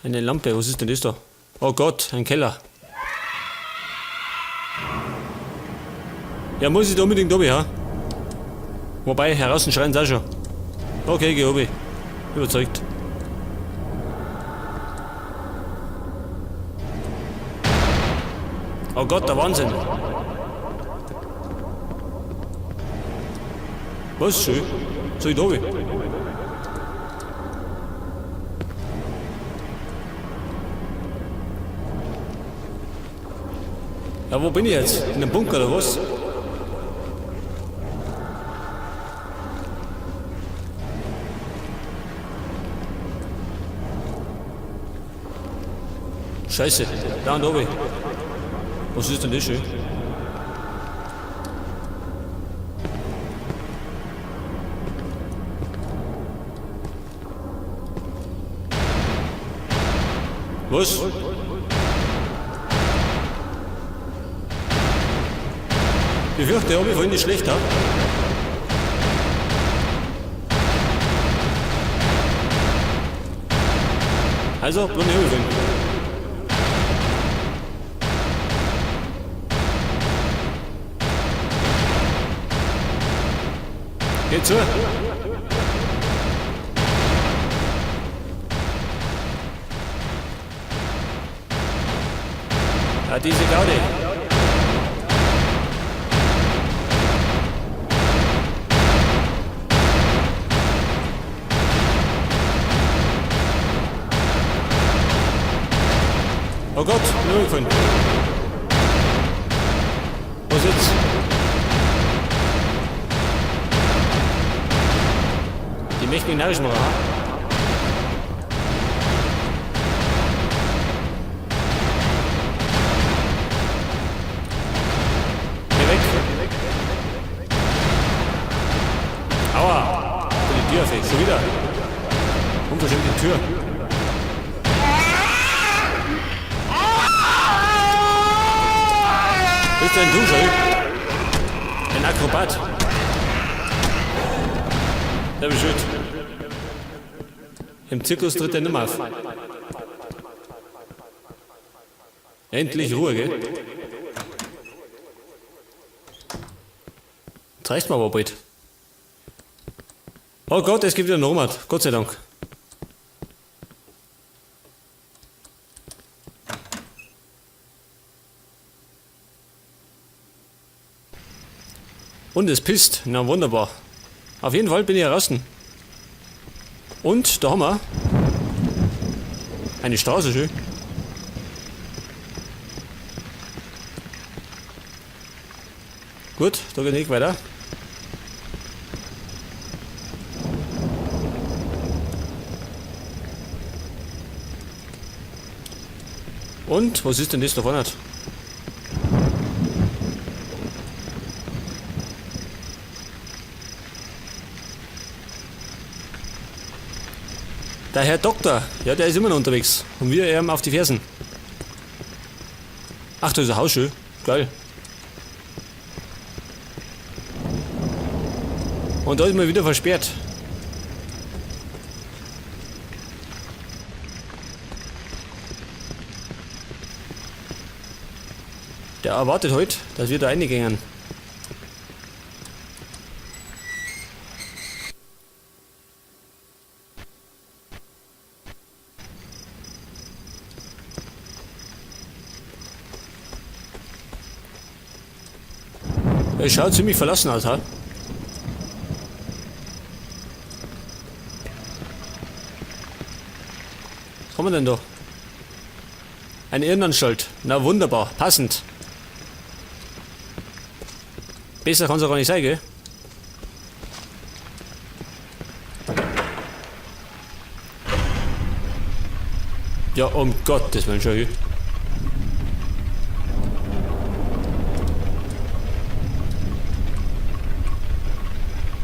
Eine Lampe, was ist denn das da? Oh Gott, ein Keller. Ja, muss ich da unbedingt obi, ha? Wobei, heraus schreien sie auch schon. Okay, geh obi. Überzeugt. Oh Gott, der Wahnsinn. Was? Schön. Soll ich da obi? Ja, wo bin ich jetzt? In einem Bunker oder was? Scheiße, da und oben. Was ist denn das schön? Was? Ich fürchte, hab ich vorhin nicht schlecht, ha? Also, bleib nicht vorhin. Geht zu. Ja, diese Gaudi. Oh Gott, bin umgefallen. Was jetzt? Die möchten mich narrisch machen, ha? Geh weg! Aua! Die Tür auf, schon wieder. Unverschämte Tür. Bist du ein Duscher? Ein Akrobat. Der beschützt. Im Zirkus tritt er nimmer auf. Endlich Ruhe, gell? Jetzt reicht mir aber bald. Oh Gott, es gibt wieder Nomad. Gott sei Dank. Und es pisst. Na wunderbar. Auf jeden Fall bin ich draußen. Und da haben wir eine Straße, schön. Gut, da geht nicht weiter. Und, was ist denn das da vorne? Der Herr Doktor, ja, der ist immer noch unterwegs. Und wir ihm auf die Fersen. Ach, da ist ein Haus schön. Geil. Und da ist man wieder versperrt. Der erwartet heute, dass wir da reingehen. Es schaut ziemlich verlassen aus, ha? Was haben wir denn da? Eine Irrenanstalt. Na wunderbar, passend. Besser kann's ja gar nicht sein, gell? Ja, um Gottes Willen, schau hier.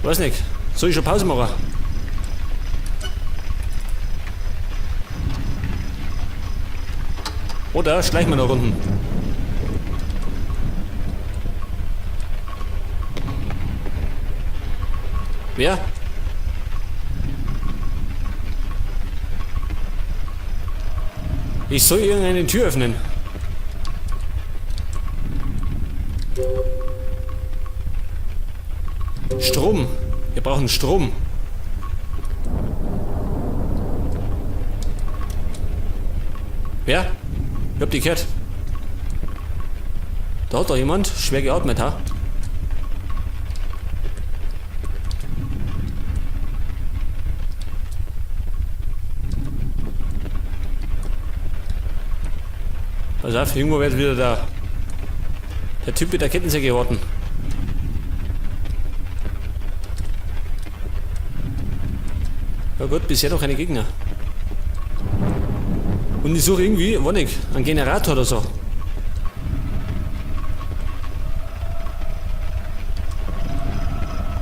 Weiß nicht. Soll ich schon Pause machen? Oder schleichen wir noch unten? Wer? Ich soll irgendeine Tür öffnen. Strom. Wir brauchen Strom. Wer? Ich hab die gehört. Da hat doch jemand schwer geatmet, ha? Pass auf, irgendwo wird wieder der Typ mit der Kettensäge warten. Ja gut, bisher noch keine Gegner. Und ich suche irgendwie, weiß nicht, einen Generator oder so.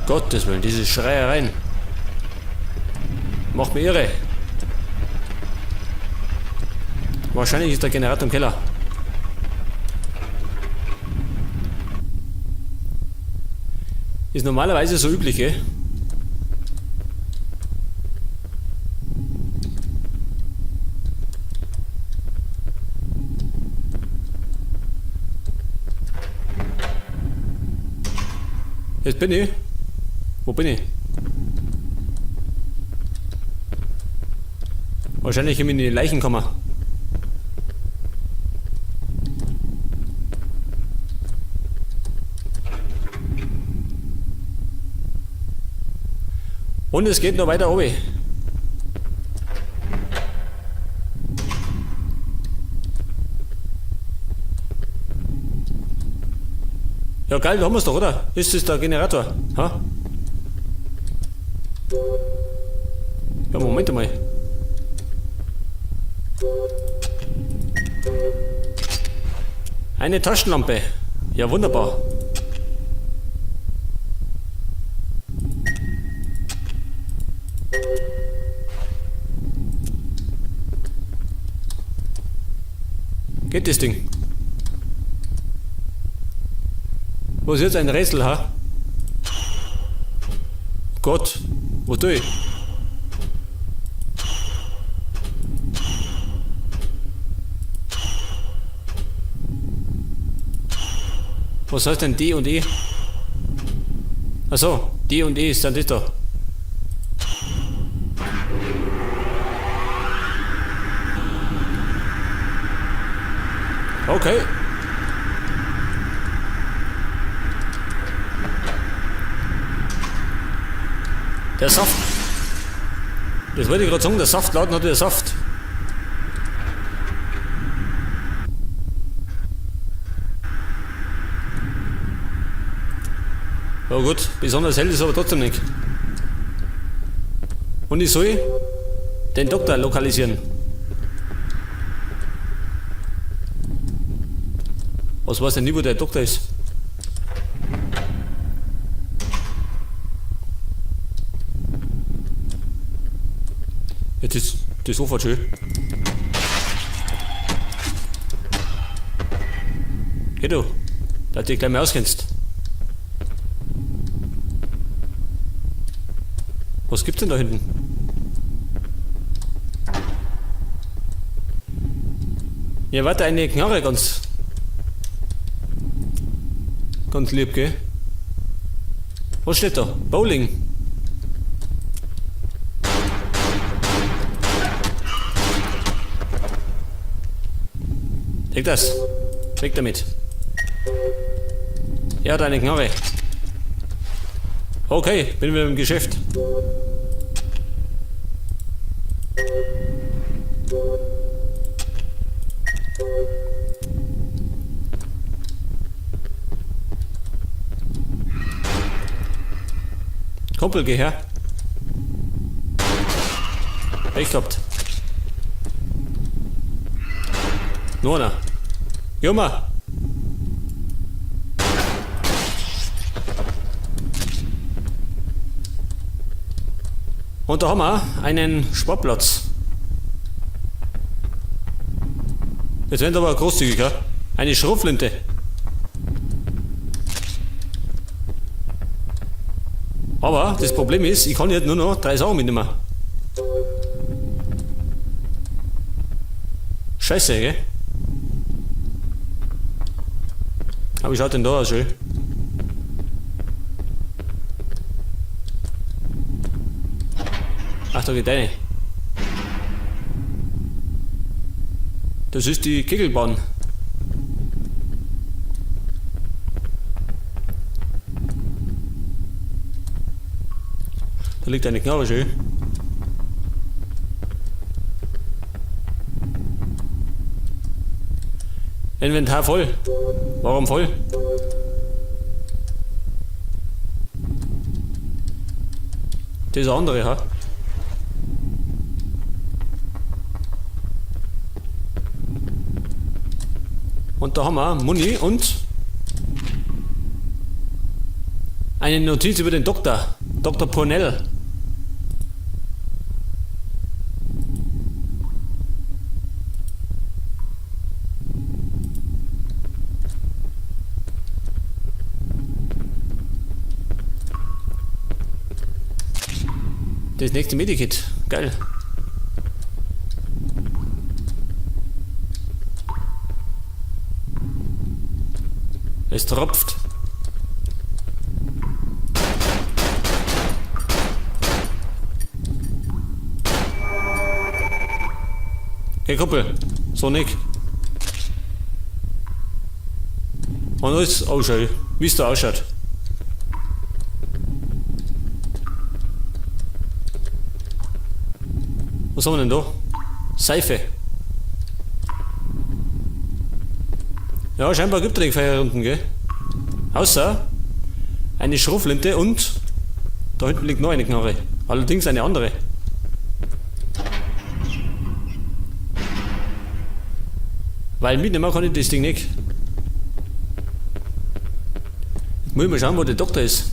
Gottes Willen, diese Schreiereien. Macht mir irre. Wahrscheinlich ist der Generator im Keller. Ist normalerweise so üblich, gell? Jetzt bin ich. Wo bin ich? Wahrscheinlich in die Leichenkammer. Und es geht noch weiter runter. Ja geil, da haben wir's doch, oder? Ist das der Generator? Ha? Ja, Moment einmal. Eine Taschenlampe. Ja, wunderbar. Geht das Ding? Was ist jetzt ein Rätsel, ha? Gott, wo tue ich? Was heißt denn D und E? Achso, D und E ist dann das da. Okay. Der Saft. Das wollte ich gerade sagen, der Saftladen hat wieder Saft. Ja gut, besonders hell ist aber trotzdem nicht. Und ich soll den Doktor lokalisieren. Was weiß denn nie, wo der Doktor ist? Jetzt ist das Sofa schön. Geh du, da du dich gleich mal auskennst. Was gibt's denn da hinten? Ja, warte, eine Knarre ganz. Ganz lieb, gell? Was steht da? Bowling. Take das. Weg damit. Ja, deine Knarre. Okay, bin wieder im Geschäft. Kumpel, geh her. Pech gehabt. Nur einer. Junge! Und da haben wir einen Sportplatz. Jetzt werden aber großzügig, ja? Eine Schrotflinte. Aber das Problem ist, ich kann jetzt nur noch 3 Sachen mitnehmen. Scheiße, gell? Aber wie schaut denn da aus, schön? Ach, da geht eine. Das ist die Kegelbahn. Da liegt eine Knarre, schön. Inventar voll. Warum voll? Das ist andere, ha? Und da haben wir Muni und eine Notiz über den Doktor. Dr. Purnell. Das nächste Medikit. Geil. Es tropft. Hey Kumpel, so nicht. Und alles oh schön, wie es da ausschaut. Was haben wir denn da? Seife. Ja, scheinbar gibt es den Feuer unten, gell? Außer eine Schrotflinte und da hinten liegt noch eine Knarre. Allerdings eine andere. Weil mitnehmen kann ich das Ding nicht. Jetzt muss ich mal schauen, wo der Doktor ist.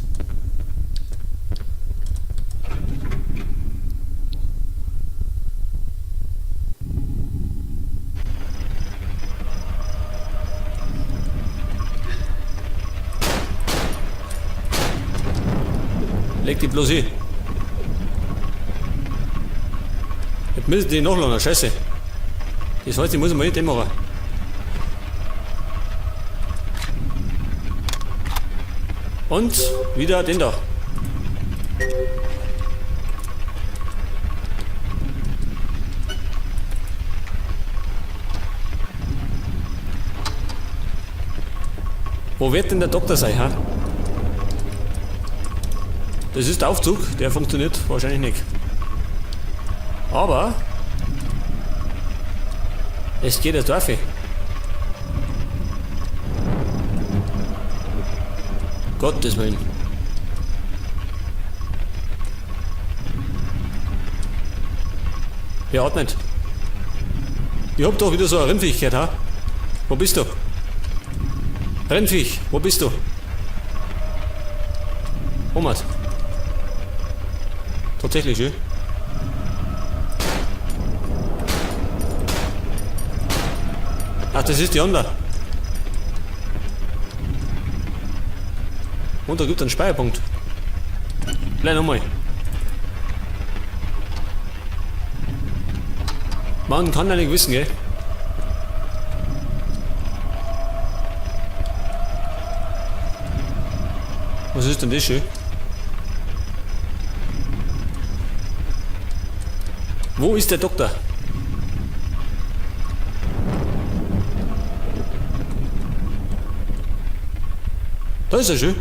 Leg die bloß hin. Jetzt müssen die nachladen, scheiße. Das heißt, ich muss mal nicht machen. Und wieder den da. Wo wird denn der Doktor sein, ha? Das ist der Aufzug, der funktioniert wahrscheinlich nicht. Aber es geht jetzt auf. Gottes Willen. Wer atmet? Ich hab doch wieder so eine Rennviech gehört, ha? Wo bist du? Rennviech, wo bist du? Thomas. Tatsächlich, ja? Ach, das ist die andere. Und da gibt es einen Speicherpunkt. Gleich nochmal. Man kann ja nicht wissen, gell? Was ist denn das schön? Wo ist der Doktor? Da ist er schön.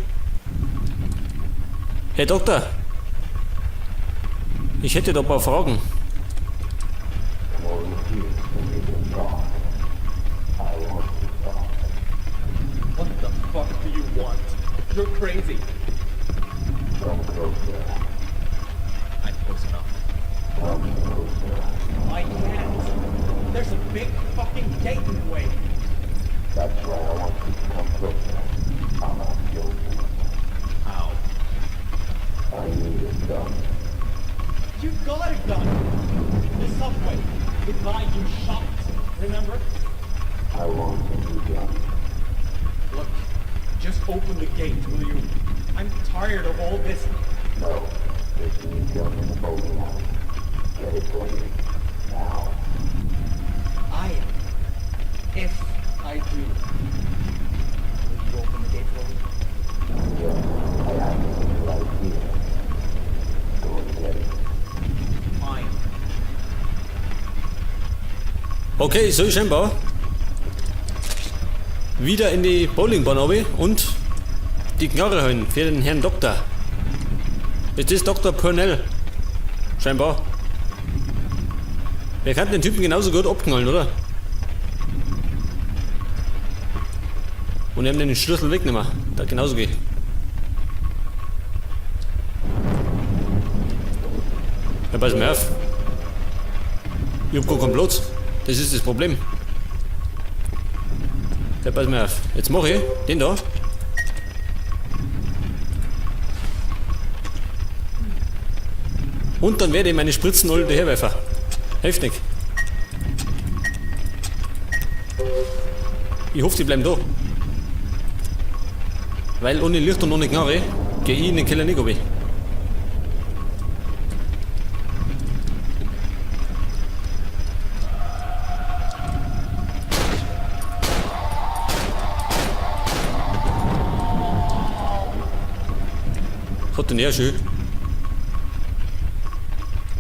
Herr Doktor, ich hätte da ein paar Fragen. What the fuck do you want? You're crazy. Come closer. I'm close enough. Come closer. I can't. There's a big fucking gate in the way. That's why I want you to come closer. I'm not joking. How? I need a gun. You got a gun. The subway. The guy you shot. Remember? I want a new gun. Look, just open the gate, will you? I'm tired of all this. No. There's a new gun in the bowling alley. Get it for me. Now. I Okay, soll ich scheinbar wieder in die Bowlingbahn runter und die Knarre holen für den Herrn Doktor. Ist das Dr. Purnell? Scheinbar. Wer kann den Typen genauso gut abknallen, oder? Und ihm den Schlüssel wegnehmen. Da genauso geht. Ja, pass mal auf. Ich hab gar keinen Platz. Das ist das Problem. Ja, pass mal auf. Jetzt mach ich den da. Und dann werde ich meine Spritzen alle daherwerfen. Hilft nicht. Ich hoffe, die bleiben da. Weil ohne Licht und ohne Knarre gehe ich in den Keller nicht runter. Was hat denn er schön?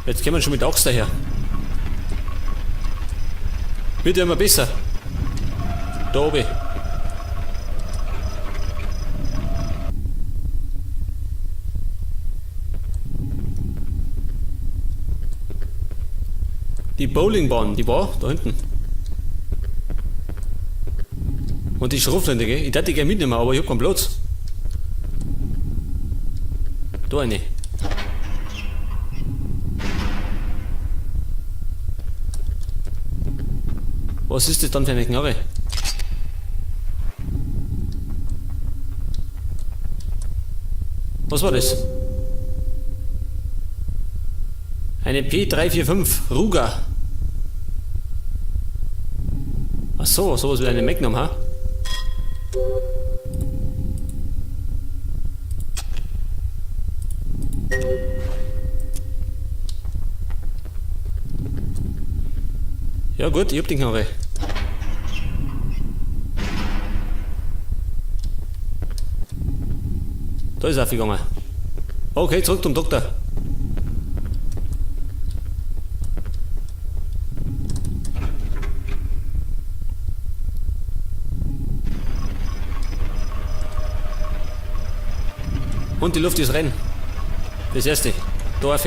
Jetzt kommen wir schon mit der Axt daher. Wird ja immer besser. Da oben. Die Bowlingbahn, die war da hinten. Und die Schrotflinte, gell? Ich dachte, die gerne mitnehmen, aber ich hab keinen Platz. Da eine. Was ist das dann für eine Knarre? Was war das? Eine P345 Ruger. Ach so, sowas wie eine Magnum, ha? Ja gut, ich hab die Knarre. Da ist er aufgegangen. Okay, zurück zum Doktor. Und die Luft ist rein. Das erste. Da auf.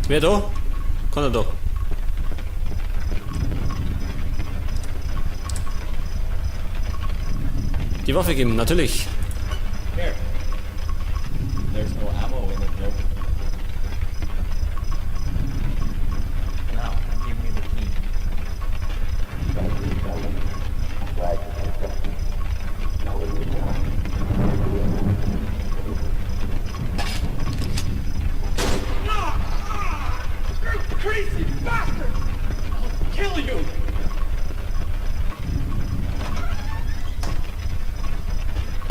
Wer da? Kann er da. Die Waffe geben, natürlich. Here. There's no ammo in it, though. Now, give me the key. Thank you, Sheldon. I'm glad you picked up. Now leave it down.